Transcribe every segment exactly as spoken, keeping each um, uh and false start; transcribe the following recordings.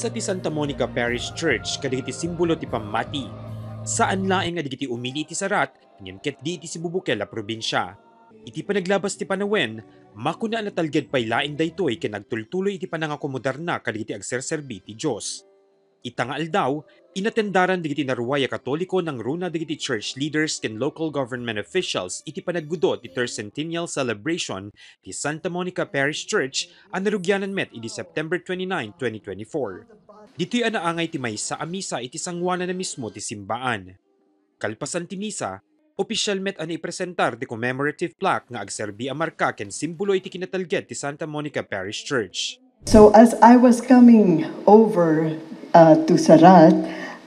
Sa ti Santa Monica Parish Church kadagiti simbolo ti pammati. Saan laeng a dagiti umili iti sarat, ngem ket di iti sibubukel a probinsia. Iti panaglabas ti panawen, makuna a natalged pay laeng daytoy ken agtultuloy iti panangakomodarna kadagiti agserserbi ti Dios. Ita nga aldaw, inatendaran dagiti naruay a Katoliko nangruna dagiti church leaders ken local government officials iti panaggudo ti tercentennial celebration ti Santa Monica Parish Church a narugianan met idi September twenty-nine, twenty twenty-four. Ditoy a naangay ti maysa a misa iti sanguanan a mismo ti simbaan. Kalpasan ti misa, opisyal met a naipresentar ti commemorative plaque nga agserbi a marka ken simbolo iti kinatalged ti Santa Monica Parish Church. So as I was coming over uh, to Sarat,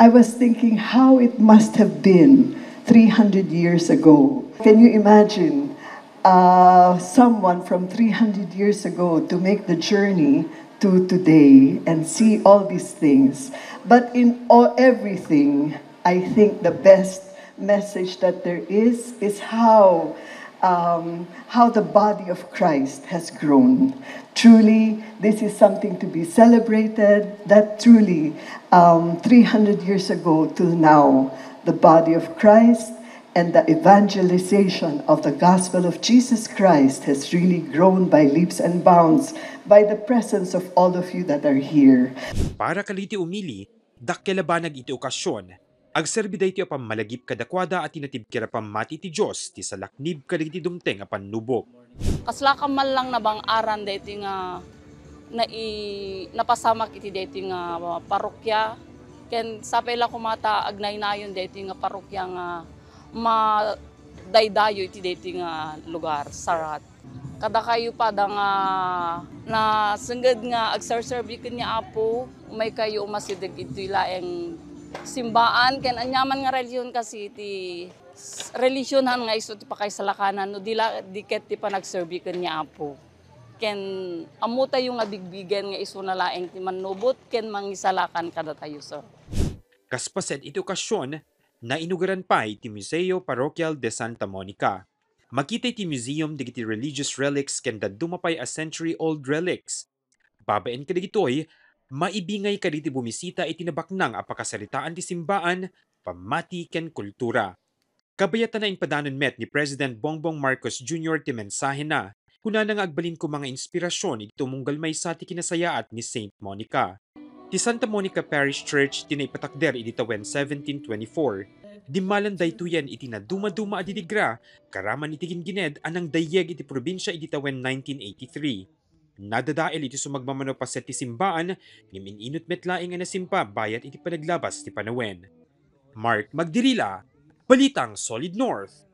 I was thinking how it must have been three hundred years ago. Can you imagine uh, someone from three hundred years ago to make the journey to today and see all these things? But in all, everything, I think the best message that there is is how um, how the body of Christ has grown. Truly, this is something to be celebrated, that truly, um, three hundred years ago till now, the body of Christ and the evangelization of the gospel of Jesus Christ has really grown by leaps and bounds by the presence of all of you that are here. Para kadagiti umili, dakkel a banag iti okasyon, agserbi daytoy a pammalagip kadakuada a tinatibker a pammati ti Dios ti salaknib kadagiti dumteng a pannubok. Kaslaka man lang nabang-aran daytoy nga nai-, napasamak iti daytoy nga parokya, ken sapay la koma ta agnaynayon daytoy nga parokya nga madaydayo iti daytoy nga lugar, Sarat. Kadakayo pada nga nasengged nga agserserbi ken ni Apo, umaykayo umasideg iti laeng simbaan ken aniaman nga relihion kasi ti s-, relihion han nga isu ti pakaisalakanan no di la, di ket ti panagserbi ken ni Apo. Ken ammotayo nga bigbigen nga isuna laeng ti mannubot ken mangisalakan kadatayo, sir. Kas paset iti okasyon, nainugaran pay ti Museo Parroquial de Santa Monica. Makita iti museum dagiti religious relics ken dadduma pay a century-old relics. Babaen kadagitoy, maibingay kadagiti bumisita iti nabaknang a pakasaritaan ti simbaan, pammati ken kultura. Kabayatan a impadanon met ni President Bongbong Marcos Junior ti mensahena. Kunana nga agbalin koma nga inspirasyon iti tumunggal maysa ti kinasayaat ni Saint Monica. Ti Santa Monica Parish Church ti naipatakder idi tawen seventeen twenty-four. Dimmalan daytoyen iti nadumaduma a didigra, karaman iti gingined a nangdayyeg iti probinsia idi tawen nineteen eighty-three. Nadadael iti sumagmamano paset ti simbaan, ngem in-inut met laeng a nasimpa bayat iti panaglabas ti panawen. Mark Magdirila, Balitang Solid North.